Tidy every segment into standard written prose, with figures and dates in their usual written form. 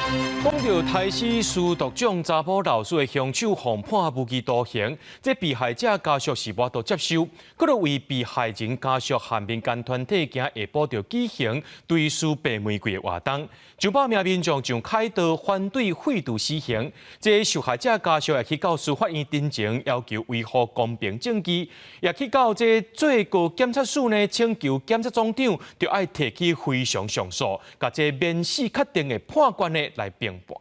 講著刣死司徒獎查某老師的兇手予判無期徒刑，這被害者家屬是無法度接受，閣閣為被害人家屬和民間團體今下晡就舉行追思白玫瑰的活動，上百名民眾上凱道反對廢除死刑，這受害者家屬也去到司法院陳情，要求維護公平正義，也去到這最高檢察署呢，請求檢察總長著愛提起非常上訴，共這免死確定的判決呢來平判。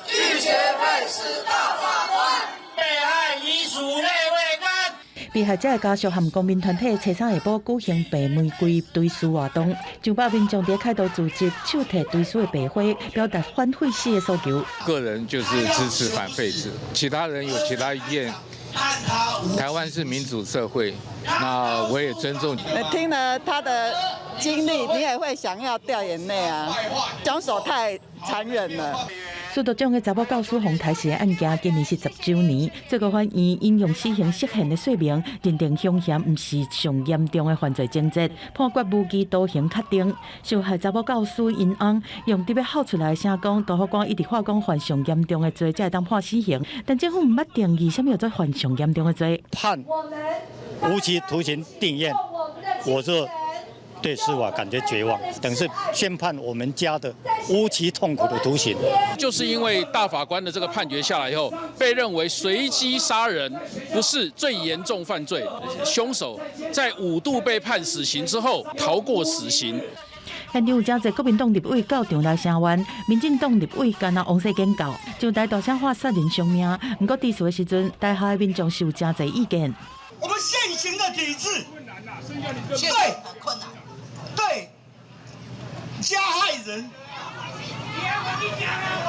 拒絕廢死大法官，被害遺屬淚未乾。被害者的家屬和公民團體初三下晡舉行白玫瑰追思活動，上百民眾佇凱道聚集，手提追思的白花，表達反廢死的訴求。個人就是支持反廢死，其他人有其他意見。台灣是民主社會，那我也尊重。聽了他的經歷，你也會想要掉眼淚啊！兇手太殘忍了。司徒獎的查某教師予刣死的案件，今年是10週年。最高法院引用死刑釋憲的說明，認定兇嫌毋是上嚴重的犯罪情節，判決無期徒刑確定。受害查某教師𪜶翁用佇欲哭出來的聲講，大法官一直話講犯上嚴重的罪才會當判死刑，但政府毋捌定義啥物叫做犯上嚴重的罪。判無期徒刑定讞，我就對司法感覺絕望，等於宣判我們家的無期痛苦的徒刑。就是因為大法官的這個判決下來以後，被認為隨機殺人不是最嚴重犯罪，兇手在5度被判死刑之後逃過死刑。現場有誠濟國民黨立委到場來聲援，民進黨立委干焦王世堅到，上台大聲喊殺人償命。毋過致辭的時陣，台下的民眾是有誠濟意見。我們現行的體制，對，很困難，對加害人，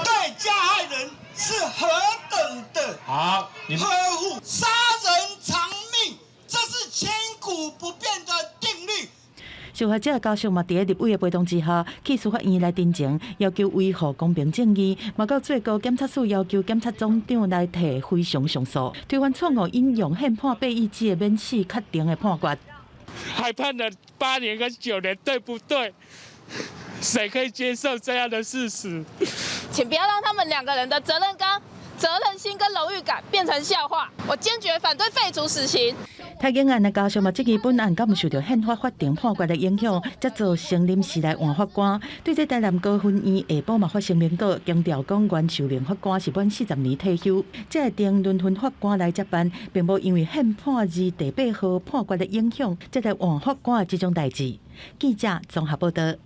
對加害人是何等的好，呵護，殺人償命，這是千古不變的定律。受害者家屬嘛，佇立委的陪同之下，去司法院來陳情，要求維護公平正義，嘛到最高檢察署要求檢察總長來提非常上訴，推翻錯誤引用憲判八意志的免死確定的判決。還判了8年跟9年，對不對？誰可以接受這樣的事實？請不要讓他們兩個人的責任感、責任心跟榮譽感變成笑話。我堅決反對廢除死刑。泰警案的家屬嘛，質疑本案敢有受著憲法法庭判決的影響，才造成臨時來換法官。對這台南高分院下晡嘛發聲明稿，強調講袁秀明法官是滿40年退休，才會定輪分法官來接班，並無因為憲判字第八號判決的影響，才來換法官的這種代誌。記者綜合報道。